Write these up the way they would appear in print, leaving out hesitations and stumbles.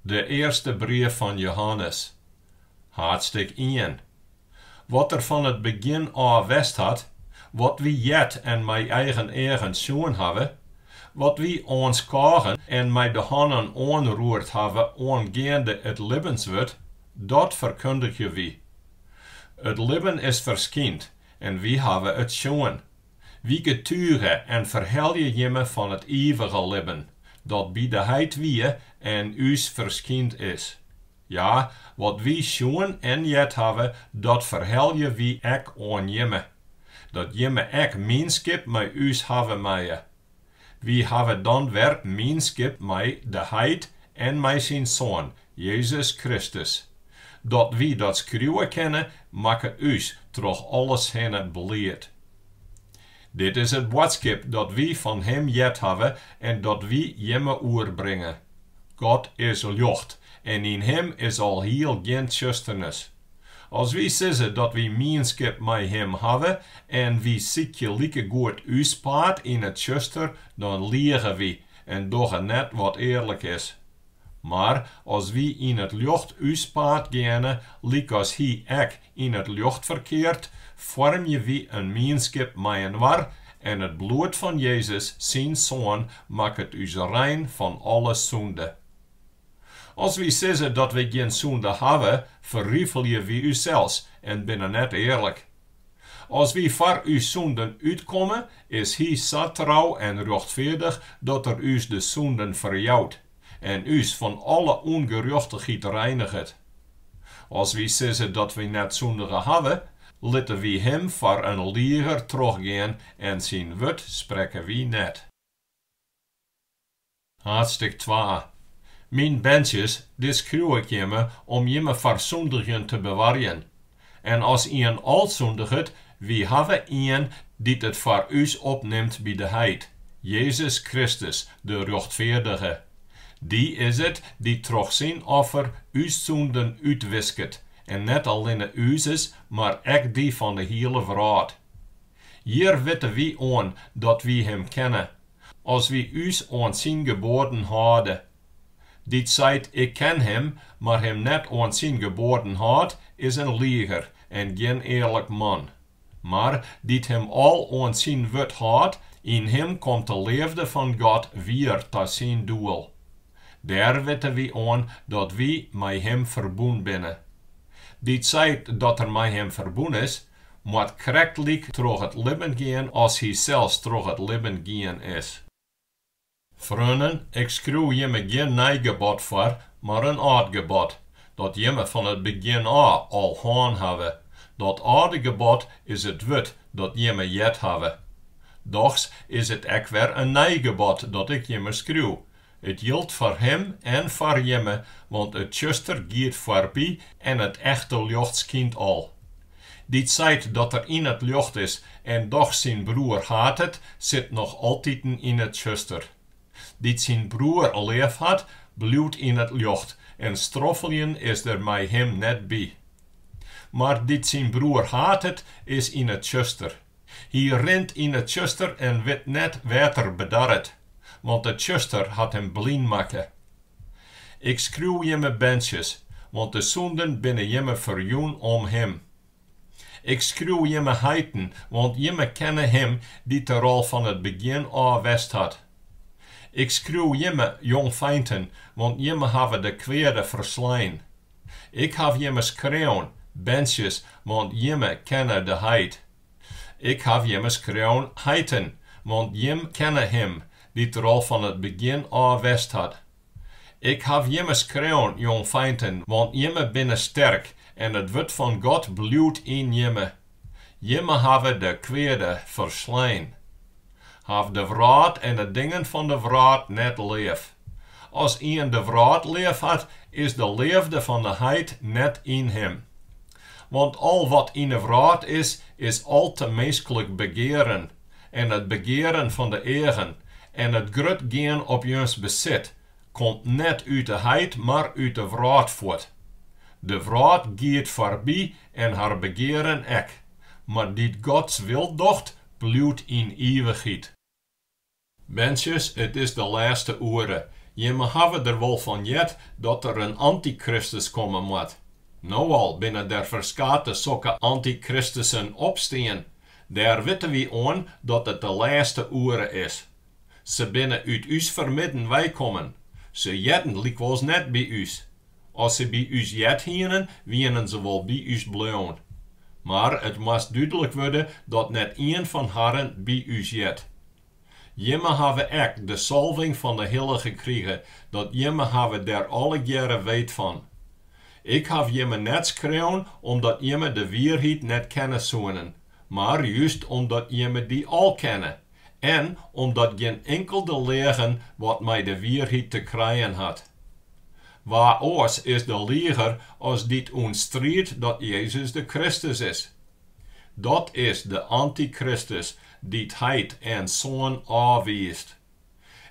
De earste brief fan Jehannes, haadstik ien. Wat der fan it begjin ôf west hat, wat wy heard en mei eigen eagen sjoen hawwe, wat wy oanskôgen en mei de hannen oanroerd hawwe oangeande it libbenswurd, dat ferkundigje wy. It libben is ferskynd en wy hawwe it sjoen. Wy getuge en ferhelje jimme fan it ivige libben, dat by de Heit wie en ús ferskynd is. Ja, wat wy sjoen en heard hawwe, dat ferhelje wy ek oan jimme, dat jimme ek mienskip mei ús hawwe meie. Wy hawwe dan wer mienskip mei de Heit en mei syn Soan, Jezus Kristus. Dat wy dat skriuwe kinne, makket ús troch alles hinne bliid. Dit is it boadskip dat wy fan Him heard hawwe en dat wy jimme oerbringe, God is ljocht en yn Him is alhiel gjin tsjusternis. As wy sizze dat wy mienskip mei Him hawwe en wy sykje likegoed ús paad yn it tsjuster, dan lige wy en dogge net wat earlik is. Mar as wy yn it ljocht ús paad geane, lykas Hy ek yn it ljocht ferkeart, foarmje wy in mienskip mei-inoar en it bloed fan Jezus, syn Soan, makket ús rein fan alle sûnde. As wy sizze dat wy gjin sûnde hawwe, ferrifelje wy ússels en binne net earlik. As wy foar ús sûnden útkomme, is Hy sa trou en rjochtfeardich dat Er ús de sûnden ferjout en ús fan alle ûngerjochtichheid reiniget. As wy sizze dat wy net sûndige hawwe, litte wy Him foar in liger trochgean en syn wurd sprekke wy net. Haadstik twa. Myn berntsjes, dit skriuw ik jimme om jimme foar sûndigjen te bewarjen. En as ien al sûndiget, wy hawwe ien dy't it foar ús opnimt by de Heit, Jezus Kristus, de rjochtfeardige. Dy is it dy't troch syn offer ús sûnden útwisket, en net allinne uzes, mar ek dy fan de hiele wrâld. Hjir witte wy oan dat wy Him kenne, as wy ús oan syn geboaden hâlde. Dy't seit, Ik ken Him, mar him net oan syn geboaden hâldt, is in liger en gjin earlik man. Mar dy't him al oan syn wurd hâldt, yn him komt de leafde fan God wier ta syn doel. Dêr witte wy oan dat wy mei Him ferbûn binne. Dy't seit dat er mei Him ferbûn is, moat krektlyk troch it libben gean as hysels troch it libben gien is. Freonen, ik skriuw jimme gjin nij gebod foar, mar in âld gebod, dat jimme fan it begjin ôf al hân hawwe. Dat âlde gebod is it wurd dat jimme heard hawwe. Dochs is it ek wer in nij gebod dat ik jimme skriuw, It jildt foar him en foar jimme, want it tsjuster giet foarby en it echte ljocht skynt al. Dy't seit dat er yn it ljocht is en dochs syn broer hatet, sit noch altiten yn it tsjuster. Dy't syn broer leafhat, bliuwt yn it ljocht en stroffeljen is der mei him net by. Mar dy't syn broer hatet, is yn it tsjuster. Hy rint yn it tsjuster en wit net wêr't er bedarret, want it tsjuster hat him blyn makke. Ik skriuw jimme berntsjes, want de sûnden binne jimme ferjûn om him. Ik skriuw jimme heiten, want jimme kenne him dy't der al fan it begjin ôf west hat. Ik skriuw jimme, jongfeinten, want jimme hawwe de kweade ferslein. Ik haw jimme skreaun, berntsjes, want jimme kenne de Heit. Ik haw jimme skreaun, heiten, want jim kenne Him, dy't der al fan it begjin ôf west hat. Ik haw jimme skreaun, jongfeinten, want jimme binne sterk en it wurd fan God bliuwt yn jimme. Jimme hawwe de kweade ferslein. Haw de wrâld en de dingen fan de wrâld net leaf. As ien de wrâld leafhat, is de leafde fan de Heit net yn him. Want al wat yn 'e wrâld is, is al te minsklik begearen, en it begearen fan de eagen, en it grut gean op jins besit, komt net út de Heit mar út de wrâld fuort. De wrâld giet foarby en har begearen ek, mar dy't Gods wil docht, bliuwt yn ivichheid. Berntsjes, it is de lêste oere. Jimme hawwe der wol fan heard dat der in antykristus komme moat. No al binne der ferskate sokke antykristussen opstien, dêr witte wy oan dat it de lêste oere is. Se binne út ús fermidden weikommen, se hearden lykwols net by ús. As se by ús heard hienen, wienen se wol by ús bleaun. Mar it moast dúdlik wurde dat net ien fan harren by ús heart. Jimme hawwe ek de salving fan de Hillige krige, dat jimme hawwe dêr allegearre weet fan. Ik haw jimme net skreaun omdat jimme de wierheid net kenne soenen, mar just omdat jimme dy al kenne, en omdat gjin inkelde leagen wat mei de wierheid te krijen hat. Wa oars is de liger as dy't ûntstriidt dat Jezus de Kristus is? Dat is de antykristus dy't Heit en Soan ôfwiist.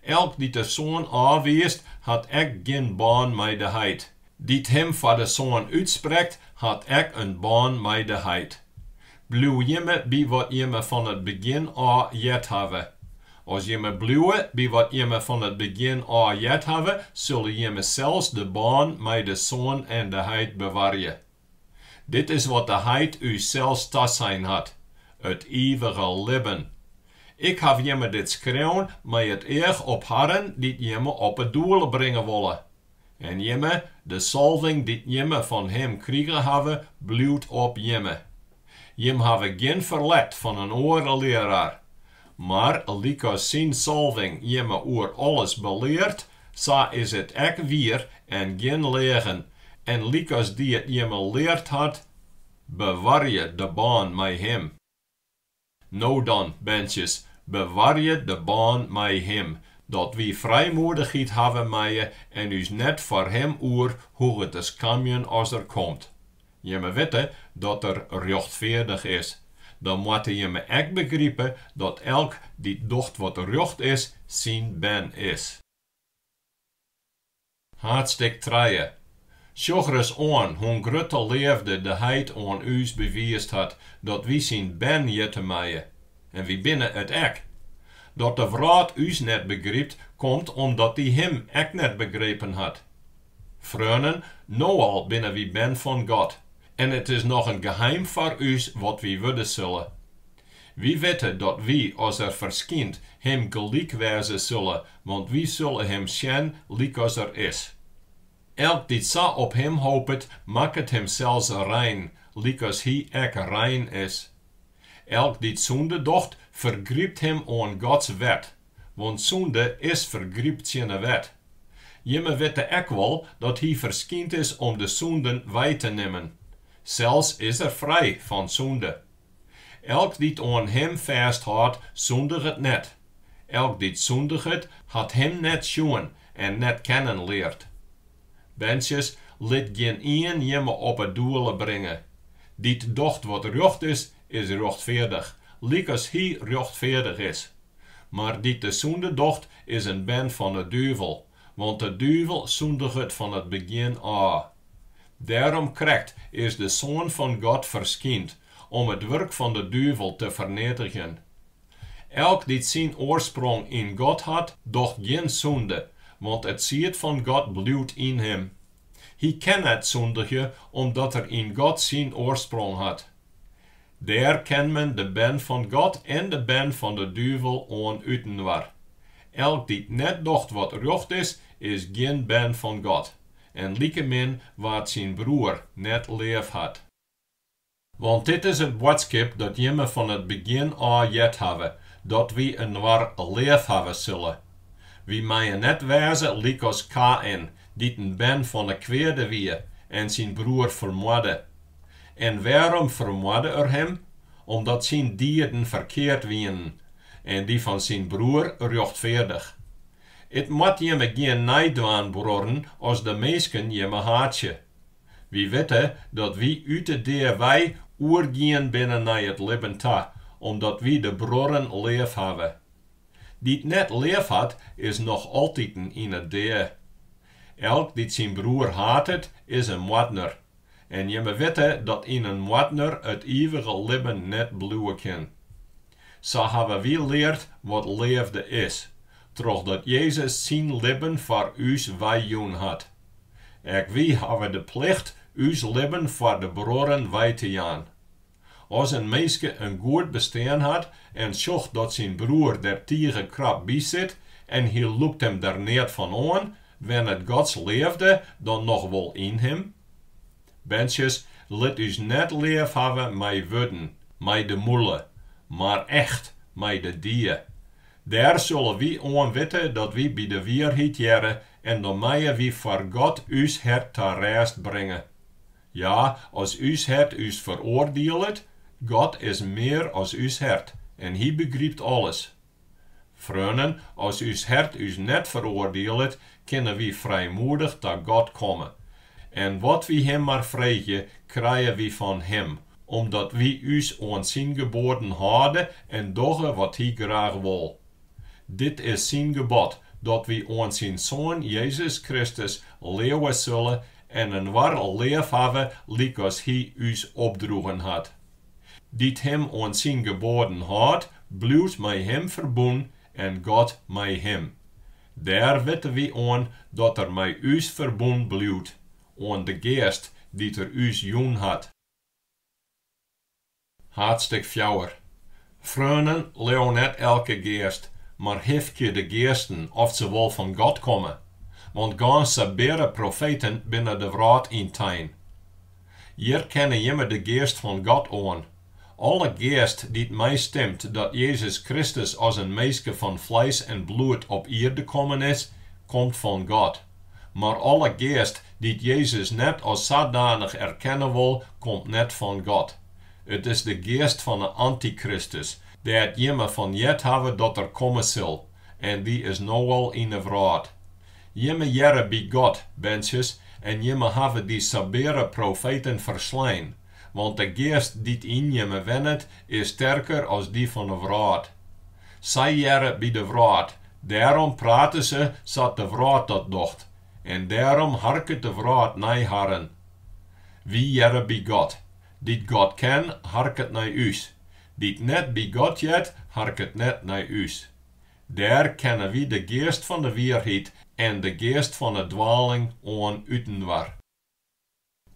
Elk dy't de Soan ôfwiist, hat ek gjin bân mei de Heit. Dy't him foar de Soan útsprekt, hat ek in bân mei de Heit. Bliuw jimme by wat jimme fan it begjin ôf heard hawwe. As jimme bliuwe by wat jimme fan it begjin ôf heard hawwe, sille jimme sels de bân mei de Soan en de Heit bewarje. Dit is wat de Heit ús sels tasein hat, it ivige libben. Ik haw jimme dit skreaun mei it each op harren dy't jimme op 'e doele bringe wolle. En jimme, de salving dy't jimme fan Him krige hawwe, bliuwt op jimme. Jim hawwe gjin ferlet fan in oare learaar. Mar lykas syn salving jimme oer alles beleart, sa is it ek wier en gjin leagen, en lykas dy it jimme leard hat, bewarje de bân mei him. No dan, berntsjes, bewarje de bân mei him, dat wy frijmoedichheid hawwe meie en ús net foar him oer hoege te skamjen as er komt. Jimme witte dat er rjochtfeardich is, dan moatte jimme ek begripe dat elk dy't docht wat rjocht is, syn bern is. Haadstik trije. Sjoch ris oan hoe'n grutte leafde de Heit oan ús bewiisd hat, dat wy syn bern hjitte meie. En wy binne it ek. Dat de wrâld ús net begrypt, komt omdat dy Him ek net begrepen hat. Freonen, no al binne wy bern fan God, en it is noch in geheim foar ús wat wy wurde sille. Wy witte dat wy, as Er ferskynt, Him gelyk wêze sille, want wy sille Him sjen lykas Er is. Elk dy't sa op Him hopet, makket himsels rein, lykas Hy ek rein is. Elk dy't sûnde docht, fergrypt him oan Gods wet, want sûnde is fergryp tsjin 'e wet. Jimme witte ek wol dat Hy ferskynd is om de sûnden wei te nimmen. Sels is Er frij fan sûnde. Elk dy't oan Him fêsthâldt, sûndiget net. Elk dy't sûndiget, hat Him net sjoen en net kennen leard. Berntsjes, lit gjinien jimme op 'e doele bringe. Dy't docht wat rjocht is, is rjochtfeardich, lykas Hy rjochtfeardich is. Mar dy't de sûnde docht, is in bern fan 'e duvel, want de duvel sûndiget fan it begjin ôf. Dêrom krekt is de Soan fan God ferskynd, om it wurk fan de duvel te ferneatigjen. Elk dy't syn oarsprong yn God hat, docht gjin sûnde, want it sied fan God bliuwt yn him. Hy kin net sûndigje, omdat er yn God syn oarsprong hat. Dêr ken men de bern fan God en de bern fan de duvel oan útinoar. Elk dy't net docht wat rjocht is, is gjin bern fan God, en likemin wa't syn broer net leaf hat. Want dit is it boadskip dat jimme fan it begjin ôf heard hawwe, dat wy inoar leafhawwe sille. Wy meie net wêze lykas Kaïn, dy't in bern fan 'e kweade wie en syn broer fermoarde. En wêrom fermoarde er him? Omdat syn dieden ferkeard wienen en dy fan syn broer rjochtfeardich. It moat jimme gjin nij dwaan, bruorren, as de minsken jimme haatsje. Wy witte dat wy út de dea wei oergien binne nei it libben ta, omdat wy de bruorren leafhawwe. Dy't net leafhat, is noch altiten yn 'e dea. Elk dy't syn broer hatet, is in moardner. En jimme witte dat yn in moardner it ivige libben net bliuwe kin. Sa hawwe wy leard wat leafde is. trochdat Jezus syn libben foar ús weijûn hat. Ek wy hawwe de plicht ús libben foar de bruorren wei te jaan. As in minske in goed bestean hat en sjocht dat syn broer der tige krap by sit en hy lûkt him der neat fan oan, wennet Gods leafde dan noch wol yn him? Berntsjes, lit ús net leafhawwe mei wurden, mei de mûle, mar echt mei de die. Dêr sille wy oan witte dat wy by de wierheid hearre en dan meie wy foar God ús hert ta rêst bringe. Ja, as ús hert ús feroardielet, God is mear as ús hert en Hy begrypt alles. Freonen, as ús hert ús net feroardielet, kinne wy frijmoedich ta God komme. En wat wy Him mar freegje, krije wy fan Him, omdat wy ús oan syn geboaden hâlde en dogge wat Hy graach wol. Dit is syn gebod, dat wy oan syn Soan Jezus Kristus leauwe sille en inoar leafhawwe lykas Hy ús opdroegen hat. Dy't him oan syn geboaden hâldt, bliuwt mei Him ferbûn en God mei him. Dêr witte wy oan dat Er mei ús ferbûn bliuwt, oan de Geast dy't Er ús jûn hat. Haadstik fjouwer. Freonen, leau net elke geast, mar hifkje de geasten oft se wol fan God komme, want gâns sabeare profeten binne de wrâld yntein. Hjir kenne jimme de Geast fan God oan. Alle geast dy't meistimt dat Jezus Kristus as in minske fan fleis en bloed op ierde kommen is, komt fan God. Mar alle geast dy't Jezus net as sadanich erkenne wol, komt net fan God. It is de geast fan 'e Antikristus, dêr't jimme fan heard hawwe dat er komme sil, en dy is no al yn 'e wrâld. Jimme hearre by God, berntsjes, en jimme hawwe dy sabeare profeten ferslein, want de geast dy't yn jimme wennet, is sterker as dy fan 'e wrâld. Sy hearre by de wrâld, dêrom prate se sa't de wrâld dat docht, en dêrom harket de wrâld nei harren. Wy hearre by God. Dy't God ken, harket nei ús. Dy't net by God heart, harket net nei ús. Dêr kenne wy de geast fan de wierheid en de geast fan 'e dwaling oan útinoar.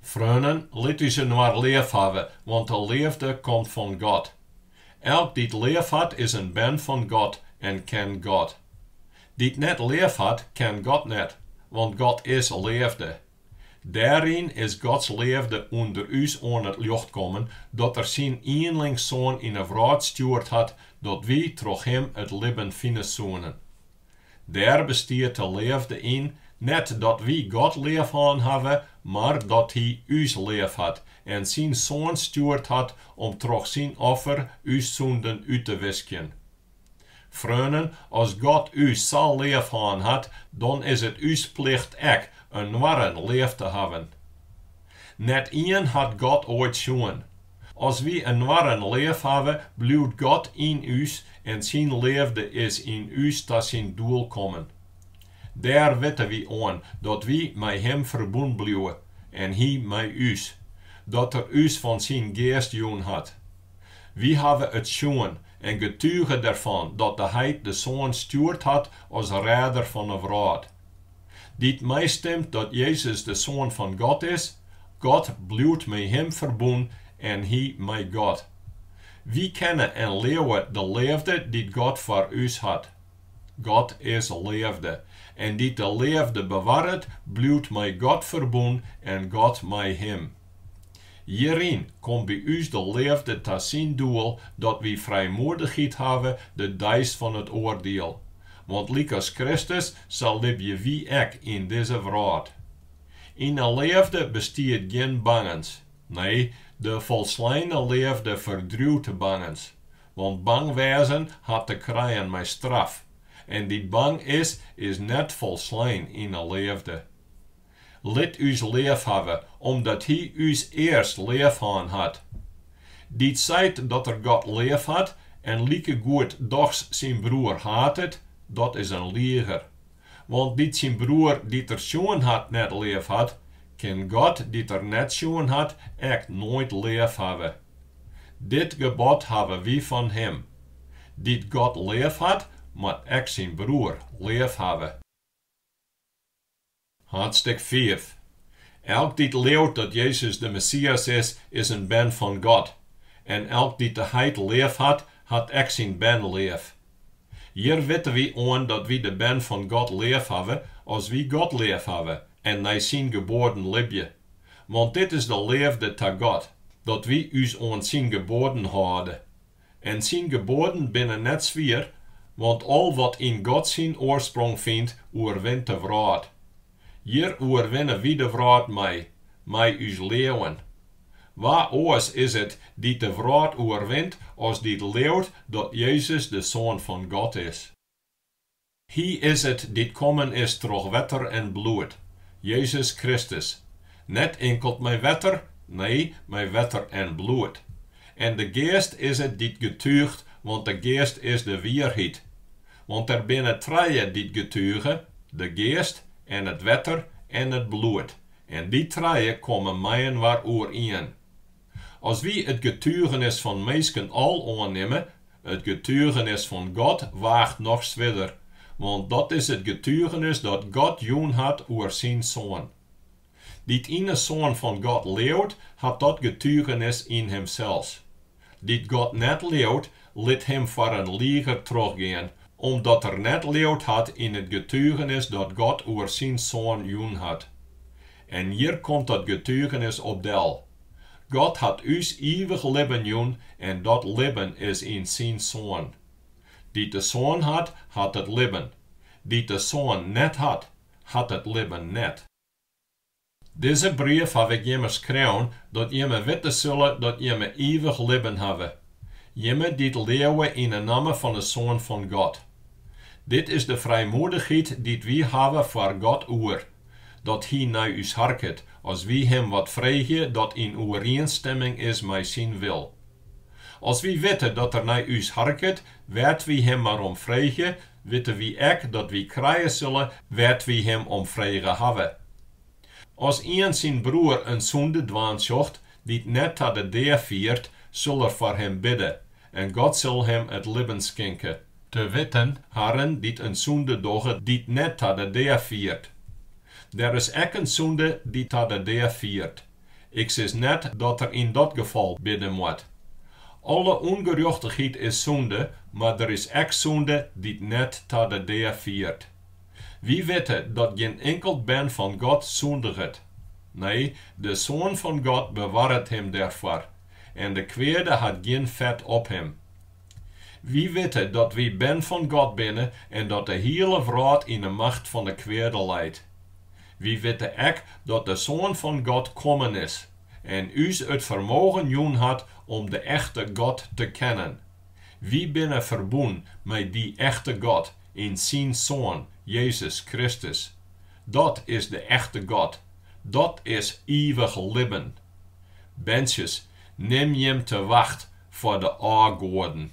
Freonen, lit ús inoar leafhawwe, want de leafde komt fan God. Elk dy't leafhat is in bern fan God en ken God. Dy't net leafhat, ken God net, want God is leafde. Dêryn is Gods leafde ûnder ús oan it ljocht kommen, dat Er syn ienlingssoan yn 'e wrâld stjoerd hat, dat wy troch Him it libben fine soenen. Dêr bestiet de leafde yn, net dat wy God leafhân hawwe, mar dat Hy ús leafhat en syn Soan stjoerd hat om troch syn offer ús sûnden út te wiskjen. Freonen, as God ús sa leaf hân hat, dan is it ús plicht ek inoarren leaf te hawwen. Net ien hat God oait sjoen. As wy inoarren leaf hawwe, bliuwt God yn ús en syn leafde is yn ús ta syn doel kommen. Dêr witte wy oan dat wy mei Him ferbûn bliuwe en Hy mei ús, dat Er ús fan syn Geast jûn hat. Wy hawwe it sjoen en getuge derfan dat de Heit de Soan stjoerd hat as Rêder fan 'e wrâld. Dy't meistimt dat Jezus de Soan fan God is, God bliuwt mei him ferbûn en hy mei God. Wy kenne en leauwe de leafde dy't God foar ús hat. God is leafde, en dy't de leafde bewarret, bliuwt mei God ferbûn en God mei him. Hjiryn komt by ús de leafde ta syn doel dat wy frijmoedichheid hawwe de deis fan it oardiel. Want lykas Kristus, sa libje wy ek yn dizze wrâld. Yn 'e leafde bestiet gjin bangens. Nee, de folsleine leafde ferdriuwt de bangens. Want bang wêzen hat te krijen mei straf. En dy't bang is, is net folslein yn 'e leafde. Lit ús leafhawwe, omdat Hy ús earst leafhân hat. Dy't seit dat er God leafhat en likegoed dochs syn broer hatet, dat is in liger. Want dy't syn broer dy't er sjoen hat net leafhat, kin God dy't er net sjoen hat ek noait leafhawwe. Dit gebod hawwe wy fan Him, Dy't God leafhat, moat ek syn broer leafhawwe. Haadstik fiif. Elk dy't leaut dat Jezus de Messias is, is in bern fan God. En elk dy't de heit leafhat, hat ek syn bern leaf. Hjir witte wy oan dat wy de bern fan God leafhawwe, as wy God leafhawwe en nei syn geboaden libje. Want dit is de leafde ta God, dat wy ús oan syn geboaden hâlde. En syn geboaden binne net swier, want al wat yn God syn oarsprong fynt, oerwint de wrâld. Hjir oerwinne wy de wrâld mei, mei ús leauwen. Wa oars is it dy't de wrâld oerwint as dy't leaut dat Jezus de Soan fan God is? Hy is it dy't kommen is troch wetter en bloed, Jezus Kristus, net inkeld mei wetter, nee, mei wetter en bloed. En de Geast is it dy't getuget, want de Geast is de wierheid. Want der binne trije dy't getuge, de Geast en it wetter en it bloed, en dy trije komme mei-inoar oerien. As wy it getugenis fan minsken al oannimme, it getugenis fan God waacht noch swierder, want dat is it getugenis dat God jûn hat oer syn Soan. Dy't yn 'e Soan fan God leaut, hat dat getugenis yn himsels. Dy't God net leaut, lit him foar in liger trochgean, omdat er net leaud hat yn it getugenis dat God oer syn Soan jûn hat. En hjir komt dat getugenis op del, God hat ús ivich libben jûn en dat libben is yn syn Soan. Dy't de Soan hat, hat it libben. Dy't de Soan net hat, hat it libben net. Dizze brief haw ik jimme skreaun, dat jimme witte sille dat jimme ivich libben hawwe, jimme dy't leauwe yn 'e namme fan 'e Soan fan God. Dit is de frijmoedichheid dy't wy hawwe foar God oer, dat Hy nei ús harket as wy Him wat freegje dat yn oerienstimming is mei Syn wil. As wy witte dat Er nei ús harket, wêr't wy Him mar om freegje, witte wy ek dat wy krije sille wêr't wy Him om frege hawwe. As ien syn broer in sûnde dwaan sjocht, dy't net ta de dea fiert, sil er foar him bidde, en God sil him it libben skinke. Te witten, harren dy't in sûnde dogge dy't net ta de dea fiert. Der is ek in sûnde dy't ta de dea fiert. Ik sis net dat er yn dat gefal bidde moat. Alle ûngerjochtichheid is sûnde, mar der is ek sûnde dy't net ta de dea fiert. Wy witte dat gjin inkeld bern fan God sûndiget. Nee, de Soan fan God bewarret him dêrfoar, en de kweade hat gjin fet op him. Wy witte dat wy bern fan God binne en dat de hiele wrâld yn 'e macht fan 'e kweade leit. Wy witte ek dat de Soan fan God kommen is en ús it fermogen jûn hat om de echte God te kennen. Wy binne ferbûn mei dy echte God yn syn Soan, Jezus Kristus. Dat is de echte God. Dat is ivich libben. Berntsjes, nim jim te wacht foar de ôfgoaden.